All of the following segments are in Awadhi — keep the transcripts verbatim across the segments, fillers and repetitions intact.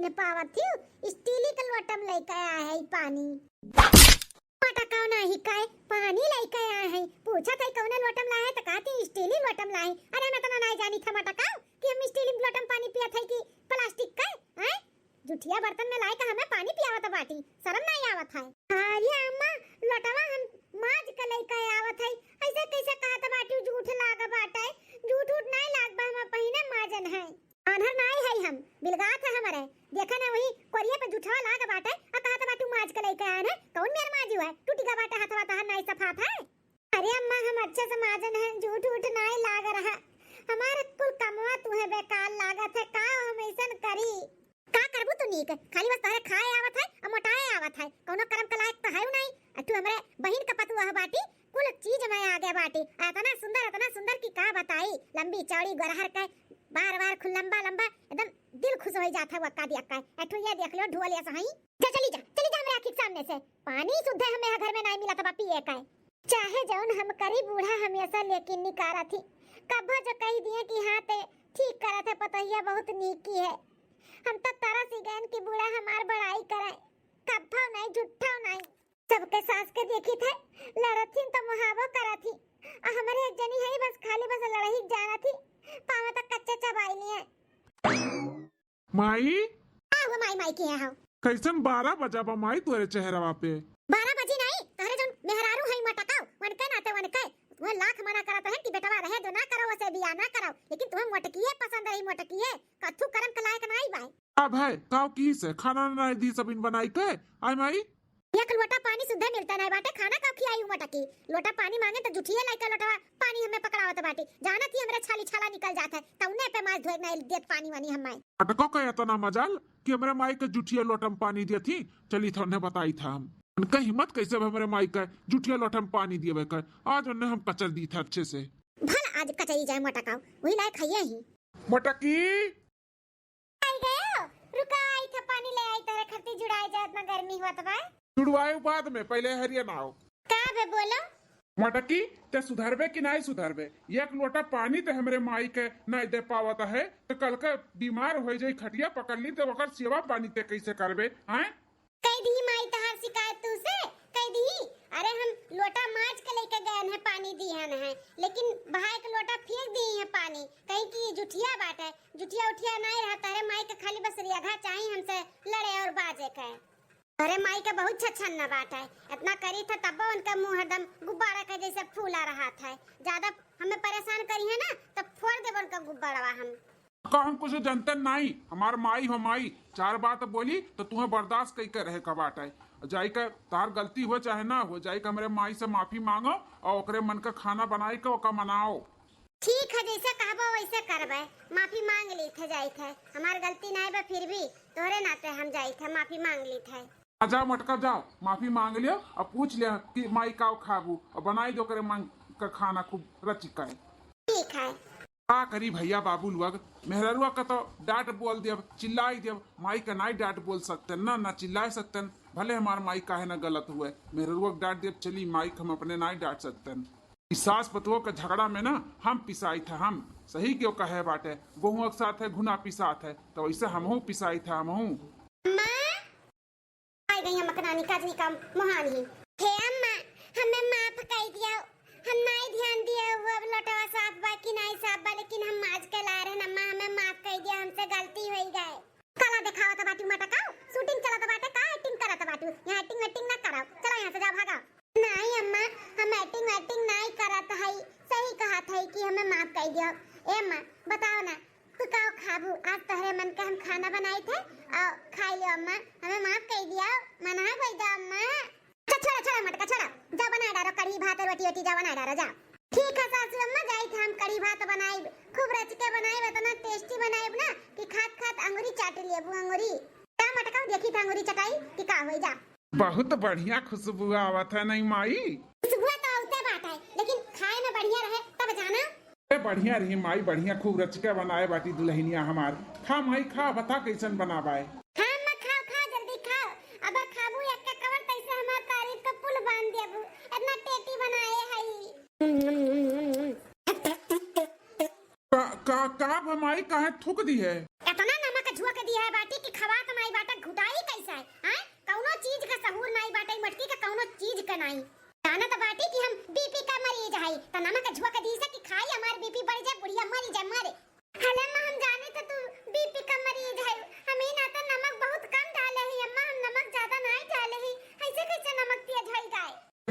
न पावत थी, स्टीली के लोटम लेके आए है पानी। मोटकाऊ नाही काय, पानी लेके आए है। पूछत है कौने लोटम लाए है, त कहती स्टीली लोटम लाए है। अरे, हम इतना नाही जानी था मोटकाऊ कि हम स्टीली लोटम पानी पियत है कि प्लास्टिक का, हैं? जुठिया बर्तन में लाए के हमें पानी पियावत बाटी, शर्म नाही आवत है। अरे अम्मा, लोटवा हम माज के लेके आवत है, ऐसे कैसे कहत बाटी, झूठ लाग बाटे। झूठ उठ नाही लाग बा, हम पहिने माजन है। आन्हर नाही है हम, बिलगात है हमरे। देखे ना वही कोरिये पे जुठवा लाग बाटे, आ कहत बाटी माज के लेके आए है। कौन मेर माजी हुआ है? टूटी गा बाटे हथवा तहर नाही सफात है। अरे अम्मा, हम अच्छे से माजन है, झूठ उठ नाही लाग रहा। हमार कुल कमवा तुहे बेकार लागत है, का हम ऐसन करी? का करबू तू नीक? खाली बस तोहरे खाए आवत है और मोटाए आवत है, कौनो करम के लायक तो है नाही। आ तू हमरे बहिन का पतुआ बाटी, कुल चीज में आगे बाटी। आ इतना सुंदर, इतना सुंदर कि का बताई, लंबी चौड़ी गोरहर के, बार बार खुल लंबा लंबा, एकदम दिल खुश हो जात है वक्का दिया का। आ तू ये देख लो ढुअल ऐसा है। जा चली जा, चली जा हमरे आँखी के सामने से। पानी सुद्धे हमें यहाँ घर में नाही मिलत बा पिए का। चाहे जौन हम करी, बूढ़ा हमेशा लेकिन निकारत ही। कब्बो जो कही दिए कि हाँ ते ठीक करत है, पतोहिया बहुत नीकी है। हम तो तरस ही गयन कि बूढ़ा हमार बड़ाई करे। कब्बो नाही, झुट्ठो नाही। सबके सास के देखी थे, लड़त ही तो मुहावो करत ही। आ हमरे एक जनी है बस, खाली बस लड़ही जानत ही। पावे तक कच्चे चबाई लिए। माई। का हुआ माई, माई के यहाँ? कैसन बारह बजा बा माई तोरे चेहरवा पे? बारह बजी नाही, तोहरे जौन मेहरारू है मोटकाऊ, वनके नाते वनके। वो लाख मना करत है कि बेटवा रहे दो, ना करो उसे बियाह, ना करो, लेकिन तुम्हें मोटकिए पसंद रही, मोटकिए। कथू करम के लायक नाही बाय। अब है, काव की से खाना नाही दी सबिन बनाई के? आय माई? एक लोटा पानी सुद्धे मिलता नाही बाटे, खाना का खियाई मोटकी? लोटा पानी मांगे तो जुठिए लाइके लोटा पानी हमें पकड़ावत बाटी। जानत ही हमरे छाली छाला निकल जात है, तौने पे माज धोए नाही देत पानी वानी हमें। मोटको का इतना मजाल कि हमरे माई के जुठिया लोटा में पानी दिया थी। चली था उन्हें बताई था हम। उनका हिम्मत कैसे भा हमरे माई का जुठिया लोटा में पानी दिए का? आज उन्हें हम कचर दी था अच्छे से। भला आज कचरी जाए मोटकाऊ, वही लायक है ही। मोटकी। आई गयो, रुका, आई था पानी ले आई, तोहरे खरती जुड़ाए जात ना गर्मी हुआ तबा। जुड़वाए बाद में, पहले हरिया ना आओ। का बे बोलो? मोटकी, ते सुधरबे कि नाही सुधरबे? एक लोटा पानी ते हमरे माई के नाही दे पावत है, तो कल के बीमार हो जाई, खटिया पकड़ ली, तो ओकर सेवा पानी ते कैसे करबे? हैं? कह दी माई तहार शिकायत तू से, कह दी। अरे हम लोटा माज के लेके गए हैं, पानी दिहन है, लेकिन भाई के लोटा फेंक दी है पानी, कहीं कि जुठिया बाटे, जुठिया उठिया नाही रहता। अरे माई के खाली बस रियाधा चाही हमसे लड़े और बाजे के। अरे माई के बहुत छछन न बाटे, इतना करी था तब उनका मुंह हरदम गुब्बारा के जैसे फूला रहा था। ज्यादा हमें परेशान करी है ना, तब फोड़ देब उनका गुब्बारा हम। का हम कुछ जनते नाही, हमार माई हो माई, चार बात बोली तो तुम्हें बर्दाश्त कई के रहे का बाटे। जाई के तार गलती हो चाहे ना हो, जाई के हमरे माई से माफी मांगो और ओकरे मन का खाना बनाई के ओका मनाओ। ठीक है, जैसे कहबो वैसे करबे, माफी मांग ली थे, जाई थे, हमार गलती नाही बा, फिर भी तोहरे नाते हम जाई थे, माफी मांग ली थे। आ जाओ मोटका, जाओ, माफी मांग लियो और पूछ लियो कि माई का खाबू और बनाई दो ओकरे मन का खाना खूब रचिका है। ठीक है। का करी भैया बाबू लोग, मेहररुआ का तो डांट बोल देब, चिल्लाई देब, माई का नाई डांट बोल सकते ना, ना चिल्ला सकते। भले हमार माई काहे ना गलत हुए, मेहररुआ का डांट देब चली, माई का हम अपने नाई डांट सकते। ई सास पतोह का झगड़ा में ना हम पिसाई था, हम सही क्यों कहे बाटे, गोहुआ के साथ है घुना पिसात है, तो वैसे हमहू पिसाई था, हमहू। अम्मा, आई गई हम अकनानी काजनी का मोहान ही। हे अम्मा, हमें माफ कर दिया, हम नाई ध्यान दिए हुए, अब लोटवा साफ बा कि नाई साफ बा, लेकिन हम माज के लाए रहन अम्मा, हमें माफ कर दिया, हमसे गलती हो गए। कला देखावत बाटू मटकाऊ, shooting चलत बाटे, का acting करत बाटू? यहाँ acting वैक्टिंग ना कराओ, चलो यहाँ से जाओ, भागाओ। नाई अम्मा, हम acting वैक्टिंग नाई करत हई, सही कहत हई कि हमें माफ कर दियो। ए अम्मा, बताओ ना, तू का खाबू? आज तोहरे मन के हम खाना बनाई थे और खाई लियो अम्मा, हमें माफ कर दिया, मना कर दो अम्मा। अच्छा, छोड़ा, छोड़ा मटका, छोड़ा, जा बनाए डारो कढ़ी भात, रोटी, रोटी जा बनाए डारो, जा। ठीक है सासू अम्मा, जाई थे हम कढ़ी भात बनाइब, खूब रच के बनाइब, इतना tasty बनाइब ना कि खात खात अंगुरी चाट लेबू अंगुरी। का मटका देखी थे अंगुरी चटाई कि का होई जा। बहुत बढ़िया खुशबू आवत है नहीं माई? खुशबुआ तो आवते बात है, लेकिन खाए में बढ़िया रहे तब जाना। ए, बढ़िया रही माई, बढ़िया, खूब रचिका बनाए बाटी दुल्हनिया हमार। खा माई खा, बता कैसन बनाबाए। खा अम्मा, खाओ, खाओ, जल्दी खाओ। अब खाबू एक कवर तैसे हमार तारीफ का पुल बांध देबू। इतना टेटी बनाए हई। का, का, का भमाई काहे थूक दी है? इतना नमक झोंक दी है बाटी कि खवात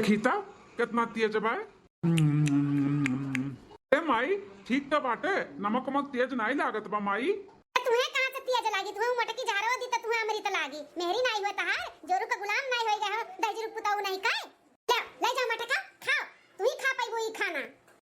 खीता, केतना तेज बाय। ए माई, ठीक त बाटे, नमक उमक तेज नाई लागत बा माई। तुहे कहाँ से तेज लागी? तुहे मोटकी झारो दी त तुहे अमृत लागी। मेहरी नाई हुआ तहार, जोरू का गुलाम नाई होई गए हो, दहिजरू पुताऊ नाई काय? ले, ले जा मटका, खाओ, तू ही खा पाइबो ई खाना।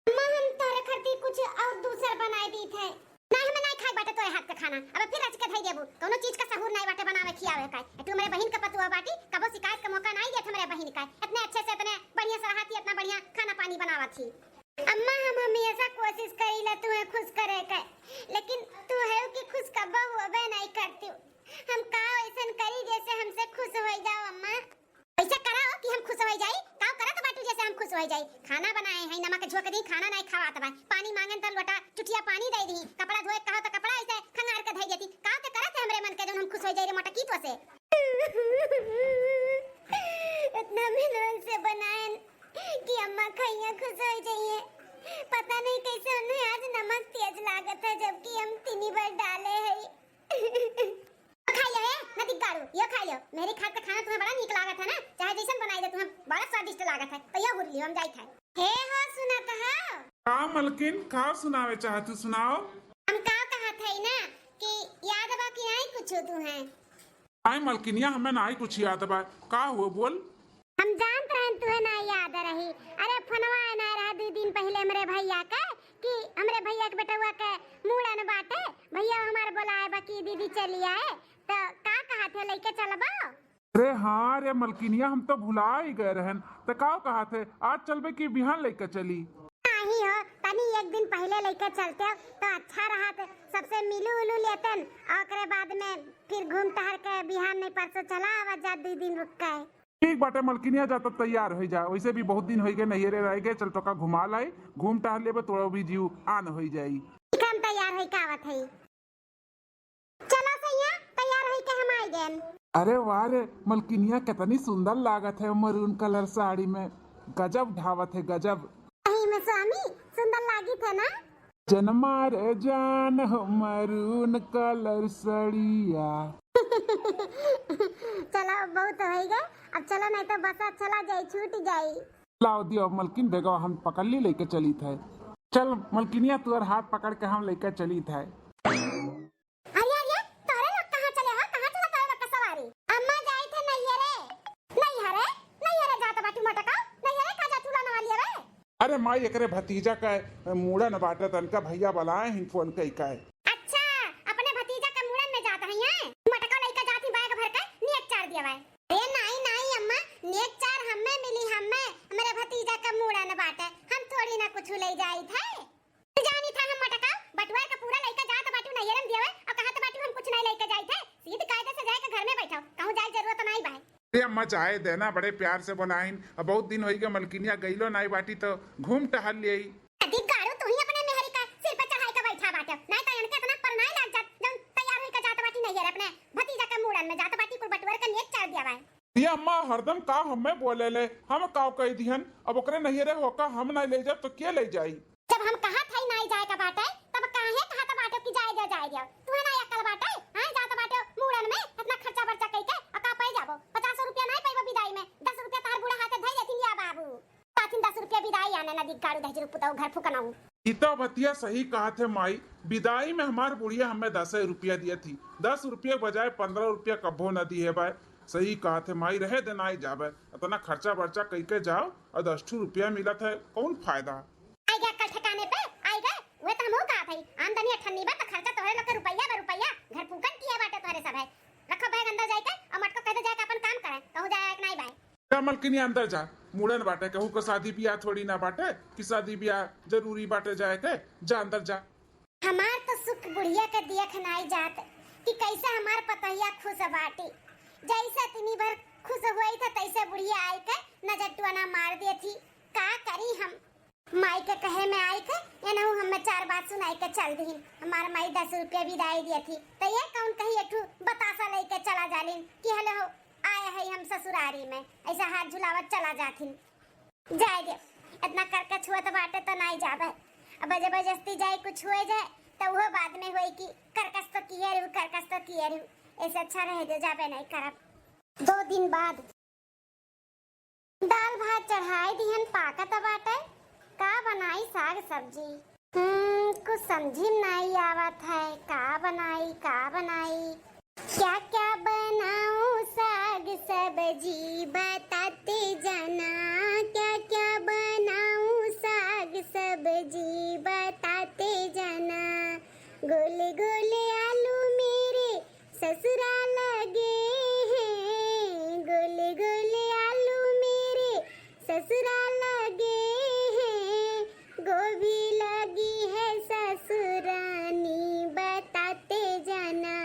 अम्मा, हम तोहरे खातिर कुछ और दूसर बनाए दी थे। नहीं, हमें नहीं खाए बाटे तोरे हाथ का खाना। अब फिर रच के धई देबू। कौनो चीज का सहूर नहीं बाटे बनावे खियावे का। ए, तू हमरे बहिन का पतुआ बाटी, कबो शिकायत का मौका नहीं देत हमरे बहिन का। इतने अच्छे से, इतने बढ़िया से रहत ही, इतना बढ़िया खाना पानी बनावत ही। अम्मा, हम हमेशा कोशिश करीला तुहे खुश करे के, लेकिन तू है कि खुश कबो होबे नहीं करती। हम का ऐसन करी जैसे हमसे खुश हो जाओ अम्मा? ऐसे करा हो कि हम खुश हो जाई। का करत बाटू जैसे हम खुश हो जाई? खाना बनाए हैं, नमक झोंक दी, खाना नहीं खवात बा। पानी मांगन त लोटा चुटिया पानी दे दी, कपड़ा धोए कहो त कपड़ा ऐसे खंगार के धई देती। का ते करत है हमरे मन के जौन हम खुश हो जाई रे मोटकी तो से? इतना मेहनत से बनाए कि अम्मा खइया खुश हो जाइए। पता नहीं कैसे उन्हें आज नमक तेज लागत है, जबकि हम तीन बार डाले हैं। यो खा लियो, ए, नदी गाड़ू, यो खा लियो। मेरे हाथ का खाना तुम्हें बड़ा नीक लागत है ना, चाहे जैसन बनाई दे, तुम्हें बड़ा स्वादिष्ट लागत है, तो यो हुर लियो, हम जाइत है। हे हो, सुनत हो? का मलकिन, का सुनावे चाहत हूँ, सुनाओ। हम का कहत है ना कि याद बा कि नहीं कुछ तुम्हें? आई मलकिनिया, हमें नाई कुछ याद बा। का हुआ, बोल। हम जानत रहन तुहे ना याद रही। अरे फोनवा आए ना रहा दू दिन पहिले हमरे भैया के कि हमरे भैया के बेटवा के मूड़न बाटे, भैया हमार बोलाए बा कि दीदी चली आए, तो का कहत है, लइके चलबो? अरे हाँ रे मलकिनिया, हम तो भुला ही गए रहन। तो का कहत है, आज चलबे कि बिहान लइके चली? नहीं हो, तनी एक दिन पहिले लइके चलते हो तो अच्छा रहत, सबसे मिलू उलू लेतन, और ओकरे बाद में फिर घूम टहर के बिहान नहीं परसों चला आवा जा, दू दिन रुक के। ठीक बाटे मलकिनिया, जा तब तैयार होई जा, वैसे भी बहुत दिन होई गए नैहरे रह गए, चल तोका घुमा लाई, घूम टहल लेबे, तोरो भी जीव आन होई जाई। ठीक, हम तैयार होई का आवत हई। चलो सैया, तैयार होई के हम आई गएन। अरे वाह रे मलकिनिया, कितनी सुंदर लागत है maroon colour साड़ी में, गजब ढावत है गजब। सही में स्वामी, सुंदर लागी थे ना? जनमा रे जान हो maroon colour सड़िया। चलो, बहुत होई गए, अब चलो, नहीं तो बस चला जाई, छूट जाई। लाओ दियो मलकिन, बेगवा हम पकड़ ली, लेके चली थे। चल मलकिनिया, तुअर हाथ पकड़ के हम लेके चली थे। अरे, अरे, तोहरे लोग कहाँ चले हो? कहाँ चला तोहरे लोग का सवारी? अम्मा जाई थे नैहरे। नैहरे? नैहरे जात बाटी मटका? नैहरे का जात चूल्हा नवा लिया रे? अरे माई, एकरे भतीजा का, अ, मूड़न बाटे, तनका भैया बुलाए हिन फोन कई का। अच्छा, अपने भतीजा के मूड़न में जात हई हैं? मटका लइका जात ही बैग भर के, नेक चार दिया बाय। अरे नाई, नाई अम्मा, नेक चार हम्मे मिली, हम्मे, हमरे भतीजा के मूड़न बाटे, हम थोड़ी ना कुछ ले जाई थे। जानी था हम मटका, बटुआ के पूरा लइका जात बाटू नैहरन दियावे, और कहत बाटू हम कुछ नहीं लइके जाई थे। सीध कायदे से जाए के घर में बैठो, कहूँ जाए जरूरत नहीं बाय। अरे अम्मा, जाए देना, बड़े प्यार से बोलाइन। अब बहुत दिन होई गए, मलकिनिया गइलो नाई बाटी, तो घूम टहल ले आई। अधिक गाड़ू, तू ही अपने मेहरी का सिर पे चढ़ाई के बैठा बाटे, नहीं तो इनके इतना पर नहीं लाग जात, जौन तैयार होई के जात बाटी नैहर अपने भतीजा के मूड़न में, जात बाटी कुल बटुअर के नेक चार दिया बाय। ये अम्मा हरदम का हमें बोले ले, हम का कह दिहन, अब ओकरे नैहरे होका हम नहीं ले जाब तो के ले जाई? जब हम कहत हई नाई जाए का बाटे, तब काहे कहत बाटे कि जाए दे, जाए दे? तुहे ना अक्ल बाटे? हाँ, जात बाटे मूड़न में, इतना खर्चा बर्चा कइके, आ का पाई जाबो? पचास रुपया नहीं पाइबो विदाई में, दस रुपया तोहर बूढ़ा हाथे धई देथिन या बाबू। साथिन दस रुपया विदाई आने ना दिख गाड़ू दहजरू पुताऊ घर फुकनाऊ। ई तो बतिया सही कहत है माई, विदाई में हमार बुढ़िया हमें दस रुपया दिया थी, दस रुपया बजाय पन्द्रह रुपया कब्बो न दिए बाय। सही कहत है माई, रहे दे नाई जाबे, इतना खर्चा बर्चा कइके जाओ और दस ठू रुपया मिलत है, कौन फायदा? आई गया अक्ल ठिकाने पे, आई गए। वे तो हमहू कहत हई, आमदनी अठन्नी बा, तो खर्चा तोहरे लोग के रुपया बा रुपया। घर फूकन किए बाटे तोहरे सब है। रखो बैग अंदर जाइके, और मटको कह दे जाइके अपन काम करे, कहूँ जाए के नाई बाय। जा मलकिनी, अंदर जा, मुड़न बाटे, कहूँ को शादी ब्याह थोड़ी ना बाटे कि शादी ब्याह जरूरी बाटे जाए के। जा अंदर जा। हमार तो सुख बुढ़िया के देख नाई जात कि कैसे हमार पतोहिया खुश बाटी। जैसे तिनी भर खुश हुई था, तैसे बुढ़िया आई के नजर टुआना मार दिए थी। का करी हम? माई के कहे में आई के एनहू हमें चार बात सुनाई के चल दीन। हमार माई दस रुपया विदाई दिए थी, तो ये कौन कही एक ठू बतासा लेके चला जालिन कि हेलो, आए है हम ससुरारी में, ऐसा हाथ झुलावत चला जाथिन। जाए दे, इतना करके छुअत बाटे तो नाई जाबे। अब जबरदस्ती जाए कुछ हुए जाए तो वो बाद में होई कि करकस तो किए रहू, करकस तो किए रहू। ऐसे अच्छा रहे दे, जाबे नहीं करब। दो दिन बाद। दाल भात चढ़ाई दिहन, पाकत बाटे, का बनाई साग सब्जी? हम्म, कुछ समझी में नाई आवत है, का बनाई, का बनाई? क्या क्या बनाऊं साग सब्जी बताते जाना, क्या क्या बनाऊं साग सब्जी बताते जाना। गोल गोल आलू मेरे ससुरा लगे हैं, गोल गोल आलू मेरे ससुरा लगे हैं, गोभी लगी है ससुरानी बताते जाना,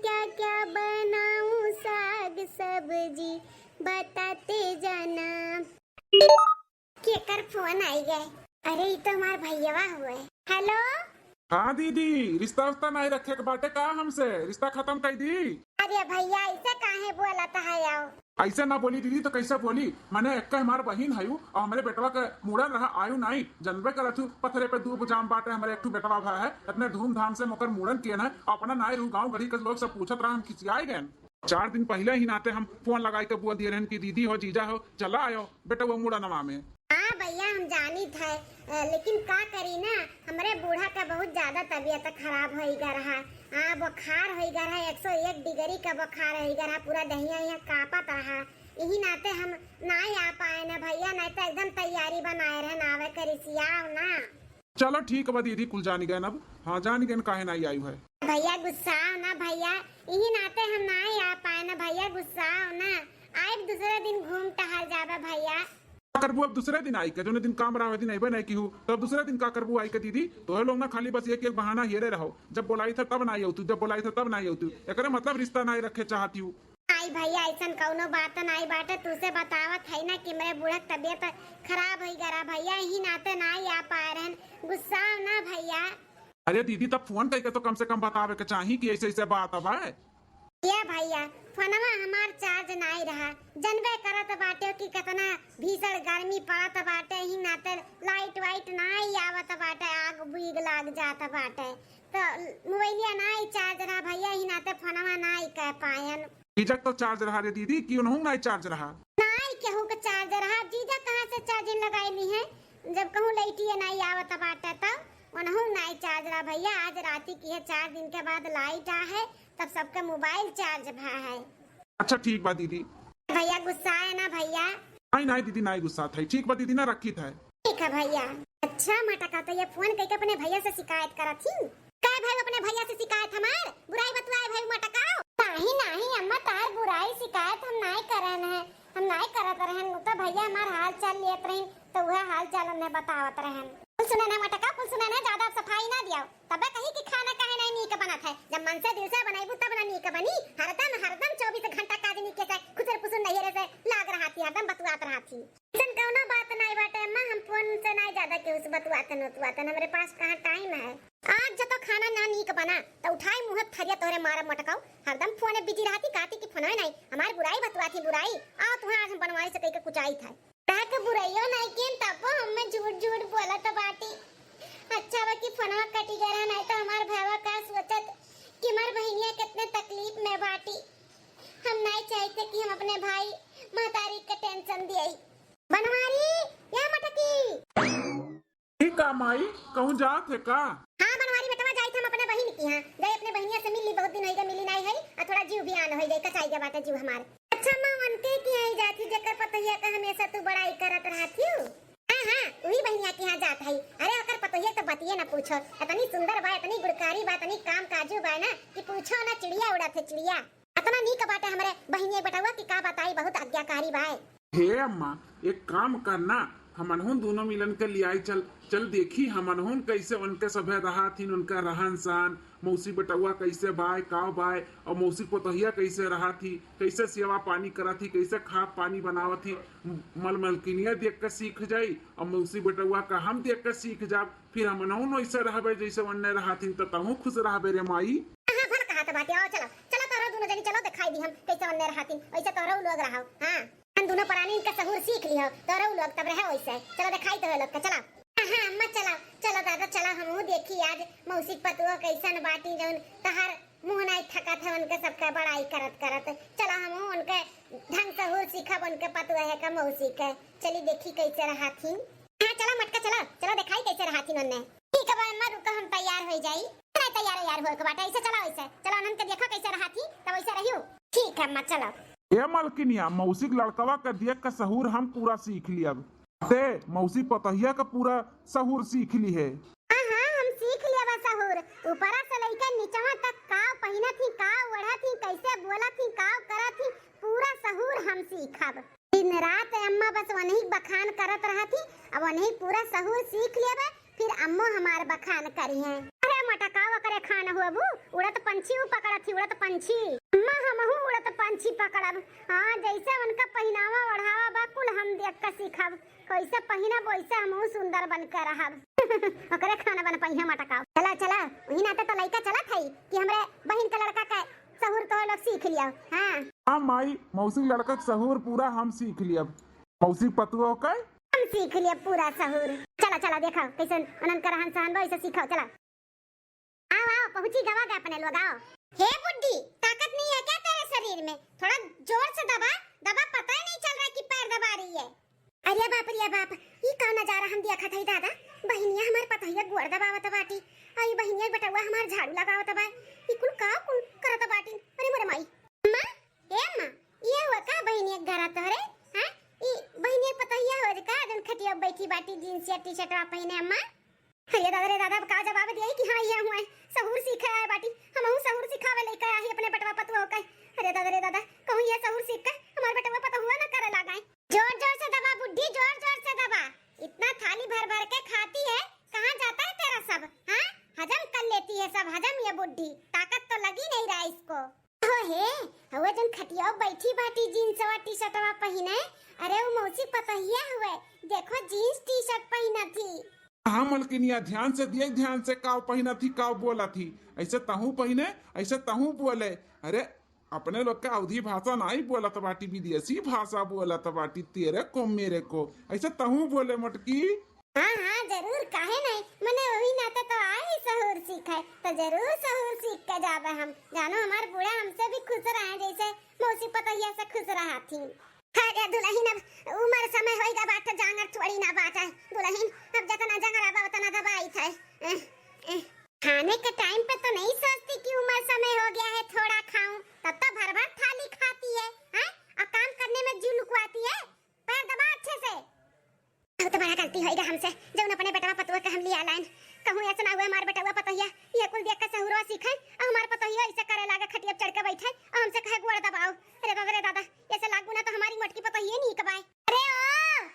क्या क्या बनाऊं साग सब्जी बताते जाना। केकर फोन आई गए? अरे, ई तो हमार भैयावा हुए। हेलो। हाँ दीदी, रिश्ता उश्ता नाई रखे के बाटे का हमसे? रिश्ता खत्म कर दी। अरे भैया, ऐसे काहे बोलत है? आओ। ऐसे ना बोली दीदी, तो कैसे बोली? मने एक हमार बहिन है और हमरे बेटवा के मूड़न रहा, आयु नाई, जनबे करत हूँ, पथरे पे दू बुजाम बाटे, हमरे एक ठू बेटवा भा है, इतने धूमधाम से ओकर मूड़न किए ना, अपना नाई रहू, गाँव गढ़ी के लोग सब पूछत रहा, हम खिसियाए गए। चार दिन पहिले ही नाते हम फोन लगाई के बोल दिए रहन कि दीदी हो, जीजा हो, चला आयो बेटवा मूड़नवा में। हाँ भैया, हम जानित है, अ, लेकिन का करी ना, हमरे बूढ़ा का बहुत ज्यादा तबीयत खराब होई गा रहा। हाँ, बुखार होई गा रहा, एक सौ एक डिग्री का बुखार होई गा रहा, पूरा दहिया यहाँ कांपत रहा। यही नाते हम नाई आ पाए ना भैया, नहीं तो एकदम तैयारी बनाए रहन आवे के, रिसियाओ ना। चलो ठीक बा दीदी, कुल जानी गए अब। हाँ, जानी गए काहे नाई आयु है। भैया गुस्साओ ना भैया, यही नाते हम नाई आ पाए ना भैया, गुस्साओ ना। आइब दूसरे दिन घूम टहल जाबे भैया। का करबू अब दूसरे दिन आई के? जोने दिन काम रहा, वही दिन अइबे नहीं की हूँ, तो अब दूसरे दिन का करबू आई के दीदी? तोहे लोग ना खाली बस एक एक बहाना हेरे रहो, जब बोलाई था तब ना आऊ तू, जब बोलाई था तब ना आऊ तू, एकरे मतलब रिश्ता ना रखे चाहती हूँ। आई भैया, ऐसन कौनो बात नाई बाटे, तू से बतावत है ना कि मेरे बूढ़ा के तबीयत खराब होई गरा भैया, यही नाते नाई आ पाए रहन, गुस्साओ ना भैया। अरे दीदी, तब फोन करके तो कम से कम बतावे के चाही कि ऐसे ऐसे बात अब है। या भैया, फोनवा हमार चार्ज नाई रहा, जनबे करत बाटे कि कितना भीषण गर्मी पड़त बाटे, ही नाते लाइट वाइट नाई आवत बाटे, आग बीग लाग जात बाटे, तो मोबाइलिया नाई चार्ज रहा भैया, ही नाते फोनवा नाई कह पायन। जीजा के तो चार्ज रहा रे दीदी, कि उनहू नाई चार्ज रहा? नाई केहू के चार्ज रहा, जीजा कहाँ से चार्जिंग लगाई ली है, जब कहूँ लाइटिया नाई आवत बाटे तो उनहू नाई चार्ज रहा भैया। आज राती की है, चार दिन के बाद लाइट आ है, तब सबके मोबाइल चार्ज भा है। अच्छा ठीक बा दीदी। भैया गुस्सा है ना भैया? नाई नाई दीदी, नाई गुस्सा था। ठीक बा दीदी, ना रखी था। ठीक है भैया। अच्छा मटका, तो ये फोन करके अपने भैया से शिकायत करत ही। का भाई अपने भैया से शिकायत हमार? बुराई बतुआए भाई मटका। नाही नाही अम्मा, तार बुराई शिकायत हम नाई करन है, हम नाई करत रहन, उ तो भैया हमार हाल चाल लेत रही, तो वह हाल चाल उन्हें बतावत रहन। कुल सुने ना मटका, कुल सुने ना, ज्यादा सफाई ना दियाओ। तबे कही कि खाना काहे नहीं नीक बनत है। जब मन से दिल से बनैबू तब ना नीक बनी। हरदम, हरदम चौबीस घंटा काज नीके से खुसर पुसर नैहरे से लाग रहा थी, हरदम बतुआत रहा थी। ऐसन कौनो बात नहीं बाटे अम्मा, हम फोन से नहीं ज्यादा केहू से बतुआतन उतुआतन, हमरे पास कहाँ टाइम है। आज जब तो खाना ना नीक बना तो उठाई मुँह थरिया तोहरे मारब मटकाऊ। हरदम फोन बिजी रहती, कहती कि फोन नहीं, हमारी बुराई बतुआती बुराई। आओ तुहाँ आज हम बनवारी से कह के कुचाई था। ताक बुराइयो नाई किन, तबो हमें झूठ झूठ बोलत बाटी। अच्छा बा कि फोनवा कटी गया रहा, नाई तो हमार भावा का सोचत कि हमार बहिनिया कितने तकलीफ में बाटी। हम नाई चाहते कि हम अपने भाई महतारी के टेंशन दिए। बनवारी, या मटकी। ठीक का माई, कहूँ जात है का? हाँ बनवारी बेटवा, जाइत हम अपने बहिन की यहाँ, जाई अपने बहिनिया से मिल ली, बहुत दिन होइगा मिली नाई है, और थोड़ा जीव भी आन होइगा, कसाई गया बाटे जीव हमार। अच्छा माँ, उनके की आई जाती जेकर पतोहिया का हमेशा तू बड़ाई करत रहत हियो। हाँ हाँ, वही बहिनिया के यहाँ जात है। अरे ओकर पतोहिया तो बतिये ना पूछो, इतनी सुंदर बा, इतनी गुणकारी बा, इतनी काम काजू बा ना कि पूछो ना, चिड़िया उड़त है चिड़िया। इतना नीक बाटे हमरे बहिनिया बेटवा की का बताई, बहुत आज्ञाकारी बा। हे अम्मा, एक काम करना, हमनहुन दोनों मिलन के लियाई चल, चल देखी हमनहुन कैसे उनके सभे रहा थी, उनका रहन सहन, मौसी बेटउआ कइसे बाय, का बाय, अउर मौसी पोतहिया कइसे रहत ही, कइसे सेवा पानी करत ही, कइसे खात पानी बनावत ही। मल-, मलकिनिया देख के सीख जाई, अउर मौसी बेटउआ का हम देख के सीख जाब, फिर हमनहूँ वइसे रहबे जइसे ओन्ने रहत ही, त तहूँ खुश रहबे रे माई। हाँ, भल कहत बाटे, आओ चलो, चलो तोहरो दुनो जनी चलो देखाई दी हम कइसे ओन्ने रहत ही, वइसे तोहरो लोग रहो। हाँ। हम दुनो परानी इनका सहूर सीख लिहो, तोहरो लोग तब रहे वइसे। चलो देखाई तोहरो लोग का, चलो। हाँ, हाँ, अम्मा, चला, चला दादा, चला, हमहू देखी आज मौसी के पतुआ कइसन बाटी, जउन तहार मुँह नाई थकत है, उनके सबका बड़ाई करत करत। चला हमहू उनके ढंग सहूर सीखब उनके पतोहे का मौसी के। चली देखी कैसे रहत ही। हाँ, चला मटका, चला, चला देखाई कैसे रहत ही ओन्ने। ठीक है बा अम्मा, रुका हम तैयार होइ जाई। अरे तैयार, तैयार होइ के बाटे, ऐसे चला, वैसे चला, उन्हन के देखा कैसे रहत ही, तब वैसे रहियो। ठीक है अम्मा, चला। ए मलकिनिया, मौसी के लड़कवा के देख के सहूर हम पूरा सीख लियब। ते मौसी पतोहिया के पूरा सहूर सीख लिहे। हाँ, हाँ, हम सीख लेबा सहूर। ऊपरा से लइके निचवा तक काव पहिनत ही, काव ओढ़त ही, कैसे बोलत ही, काव करत ही, पूरा सहूर हम सीखब। दिन रात अम्मा बस वनही बखान करत रहत ही, अब वनही पूरा सहूर सीख लेबे, फिर अम्मो हमार बखान करिहें। अरे मटका, ओकरे खान होबू, उड़त पंछी ऊ पकड़त ही, उड़त पंछी। अम्मा, हमहू उड़त पंछी पकड़ब। हाँ, जैसे उनका पहिनावा ओढ़ावा बा, कुल हम देख के सीखब। कैसे पहिनब, वैसे हमहू सुंदर बन के रहब। ओकरे खान बन पइहे मटका। चला, चला, वही नाते तो लइका चलत है कि हमरे बहिन के लड़का के सहूर तो लोग सीख लिया। हाँ। हाँ माई, मौसी लड़का के सहूर पूरा हम सीख लियब। मौसी पतुओ के हम सीख लियब पूरा सहूर। चला, चला, देखा कैसन उन्हन का रहन सहन बा, वैसे सीखा। चला, आओ, आओ, पहुँची गवा गए अपने लोग, आओ। हे बुड्ढी, ताकत नहीं है क्या तेरे शरीर में? थोड़ा जोर से दबा, दबा, पता ही नहीं चल रहा कि पैर दबा रही है। अरे बाप रे बाप, ई का नजारा हम देखत हई दादा? बहिनिया हमार पतोहिया गोड़ दबावत बाटी, आ ई बहिनिया बेटवा हमार झाड़ू लगावत बा। ई कुल का कुल करत बाटी? अरे मोरे माई। अम्मा, ए अम्मा, ये हुआ का बहिनिया के घरा तोहरे? हाँ? ई बहिनिया पतोहिया हो का जन खटिया बैठी बाटी, जींस या टी-शर्टवा पहिने अम्मा? अरे दादा रे दादा, अब का जवाब दिया कि हाँ, ये हुआ सहूर सीखे आए बाटी। हमहू सहूर सिखावे लेके आई अपने बेटवा पतोह के। अरे दादा रे दादा, कहूँ ये सहूर सीख के हमार बेटवा पतोहुआ न करे लागे। जोर जोर से दबा बुड्ढी, जोर जोर से दबा। इतना थाली भर भर के खाती है, कहाँ जाता है तेरा सब? हाँ, हजम कर लेती है सब हजम ये बुड्ढी, ताकत तो लगी नहीं रहा इसको। हो हे, हवा जन खटिया बैठी बाटी जींसवा टी-शर्टवा पहिने। अरे उ मौसी पतोहिया हुए, देखो जींस टी-शर्ट पहिना थी। हाँ मलकिनिया, ध्यान से दिए, ध्यान से काव पहिना थी, काव बोला थी। ऐसे तहूँ पहिने, ऐसे तहूँ बोले। अरे अपने लोग के अवधी भाषा नाई बोलत बाटी, विदेशी भाषा बोलत बाटी, तेरे को मेरे को। ऐसे तहूँ बोले मोटकी। हाँ, हाँ, जरूर, काहे नहीं? मने वही नाते तो आए ही सहूर सीखे, तो जरूर सहूर सीख के जाबे हम। जानो हमार बूढ़ा हमसे भी खुश रहे, जैसे मौसी पतोहिया से खुश रहा थी। अरे दुलहिन, अब उमर समय होइगा बाटे, जांगर थोड़ी ना बाटे। दुलहिन, अब जतना जांगर आबा उतना दबाई थे। एह, एह। खाने के टाइम पे तो नहीं सोचती कि उमर समय हो गया है, थोड़ा खाऊं, तब तो भर भर थाली खाती है, हैं? और काम करने में जी लुकवाती है। पैर दबा अच्छे से। बहुत बड़ा गलती होइगा हमसे, जौन अपने बेटवा पतोह के हम लिया लाइन। कहूँ ऐसा ना हुए हमार बेटवा पतोहिया ये कुल देख के सहुरवा सीखे, और हमार पतोहिया ऐसे करे लागे, खटिया पे चढ़ के बैठे और हमसे कहे गोड़ दबाओ। अरे बाबा रे दादा, ऐसे लागू ना तो हमारी मोटकी पतोहिया नहीं कबाए। अरे ओ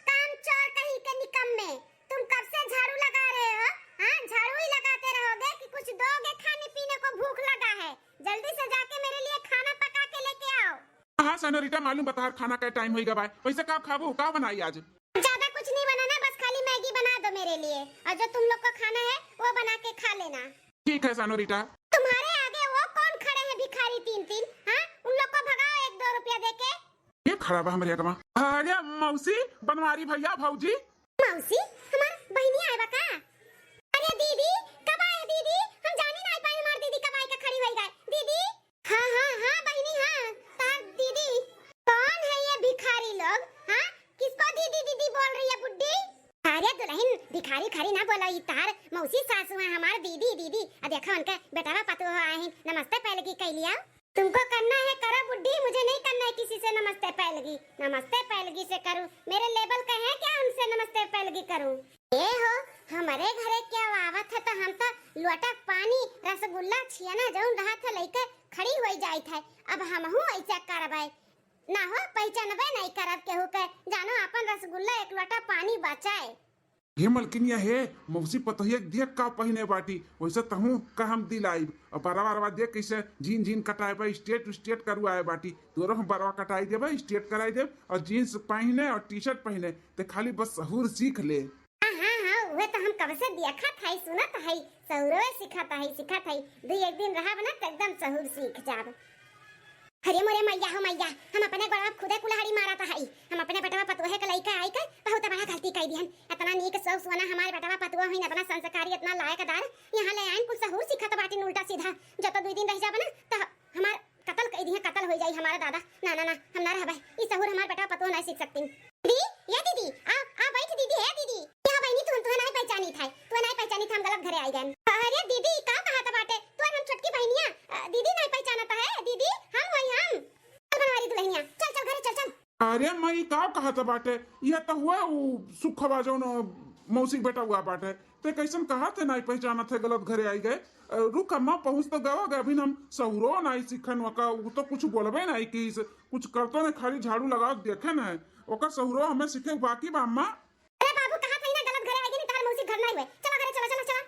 काम चोर कहीं के निकम्मे, तुम कब से झाड़ू लगा रहे हो? हाँ, झाड़ू ही लगाते रहोगे कि कुछ दोगे खाने पीने को? भूख लगा है, जल्दी से जाके मेरे लिए खाना पका के लेके आओ। हाँ सेनोरिटा, मालूम बा तोहार खाना का टाइम होइगा बाय। वैसे का खाबू, का बनाई आज? ज्यादा कुछ नहीं बनाना, बस खाली मैगी बना दो मेरे लिए, और जो तुम लोग को खाना है वो बना के खा लेना। ठीक है सेनोरिटा। तुम्हारे आगे वो कौन खड़े हैं भिखारी तीन तीन? हाँ, उन लोग को भगाओ एक दो रुपया दे के। ये खड़ा बा हमरे अगवा। अरे मौसी, बनवारी भैया, भौजी। मौसी, हमार बहिनी आए बा का? अरे दीदी, कब आए दीदी? हम जानी ना पाए हमार दीदी कब आए के खड़ी होई गए। दीदी। हाँ, हाँ, हाँ बहिनी, हाँ, तार दीदी। कौन है ये भिखारी लोग? हाँ, किसको दीदी दीदी बोल रही है बुड्ढी? अरे दुलहिन, भिखारी खारी ना बोला, ई तार मौसी सासू है हमार दीदी, दीदी। आ देखा उनके बेटवा पतोह आए हैं, नमस्ते पैलगी कह लिया। तुमको करना है करो बुड्ढी, मुझे नहीं करना है किसी से नमस्ते पैलगी। नमस्ते पैलगी से करूँ, मेरे लेवल का है क्या उनसे नमस्ते पैलगी करूँ? ए हो, हमरे घरे क्या आवत है तो हम तो लोटा पानी, रसगुल्ला, छियाना जौन रहा था लेके खड़ी होई जाइत है। अब हमहू ऐसा करबै ना हो, पहचानबे नहीं करब केहू के। जानो आपन रसगुल्ला एक लोटा पानी बचाए। हे मलकिनिया हे, मौसी पतोहिया के देख का पहिने बाटी, वैसे तहूँ का हम दिलाइब। और बरवा बरवा देख कैसे जीन जीन कटाए बा, स्ट्रेट स्ट्रेट करवाए बाटी। तोरो हम बरवा कटाई देबे, स्ट्रेट कराई देब, और जीन्स पहिने और टी शर्ट पहिने, ते खाली बस सहूर सीख ले। हाँ, हाँ, हाँ, उहे तो हम कब से देखत हई, सुनत हई, सहुरवे सिखत हई, सिखत हई। दुई एक दिन रहब ना, तो एकदम सहूर सीख जाब। अरे मोरे मैया हो मैया, हम अपने गोड़वा खुदे कुल्हाड़ी मारत हई। हम अपने बेटवा पतोहे के लइका आई के बहुत बड़ा गलती कई दिहन। इतना नीक सौ सोना हमार बेटवा पतोह होइन, इतना संस्कारी, इतना लायकदार, यहाँ ले आइन कुल सहूर सिखत बाटिन उल्टा सीधा। जब तो दुई दिन रह जाब ना, तो हमार कत्ल कई दिहे, कत्ल होई जाई हमारा दादा। ना, ना, ना, हम ना रहबे, ई सहूर हमार बेटा पतोह नाहीं सीख सकतीन। दीदी, ए दीदी, आ, आ बैठ दीदी, हे दीदी। का बहिनी, तू, तू नाहीं पहचानी था, तू नाहीं पहचानी था, हम गलत घरे आई गए। अरे दीदी, का कहत बाटे, तू हम छोटकी बहिनिया, अ, दीदी नाहीं पहचानत है, दीदी, हम वही हम। चल बनवारी दुल्हनिया, चल, चल घरे चल, चल। अरे माई, का कहत बाटे, यह तो हुआ उ सुखवा जौन मौसी के बेटा हुआ बाटे, ते कैसन कहत है नाहीं पहचानत है, गलत घरे आई गए। अ, रुक अम्मा, पहुँच तो गवा गए, अभी हम सहूरो नाहीं सीखन वका, उ तो कुछ बोलबे नाहीं किस, कुछ करतो नाहीं, खाली झाड़ू लगावत देखे न है। ओकर सहूरो हमें सीखे बाकी बा अम्मा। अरे बाबू, कहा था ना गलत घरे आई गई, तहार मौसी घर नाहीं हुए। चला घरे, चला, चला, चला।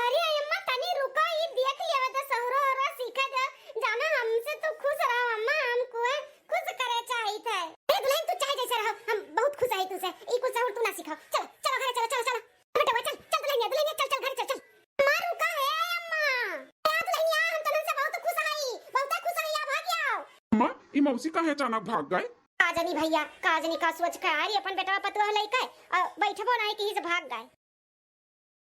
अरे अम्मा, तनी रुको, ई देख लेवे तो सहूरो ओरो सीखे दे। जाना हमसे तू खुश रहो अम्मा, हमको खुश करे चाहित है। ए दुल्हन, तू चाहे जैसे रहो, हम बहुत खुश है तुझसे। ई कुछ सहूर तू ना सिखाओ। चलो, चलो घरे, चलो, चलो, चलो। बेटवा, चल, चल दुल्हनिया, दुल्हनिया, चल, चल, घरे चल, चल। अम्मा, रुका है, अम्मा। ए, दुल्हनिया, हम तो तुमसे बहुत खुश हई, बहुत खुश हई, आ भाग आओ। अम्मा, ई मौसी काहे अचानक भाग गए? का जानी भैया, का जानी का सोच के आ रही अपन बेटवा पतोह लइके, आ बैठबो नाहीं किहिस भाग गए।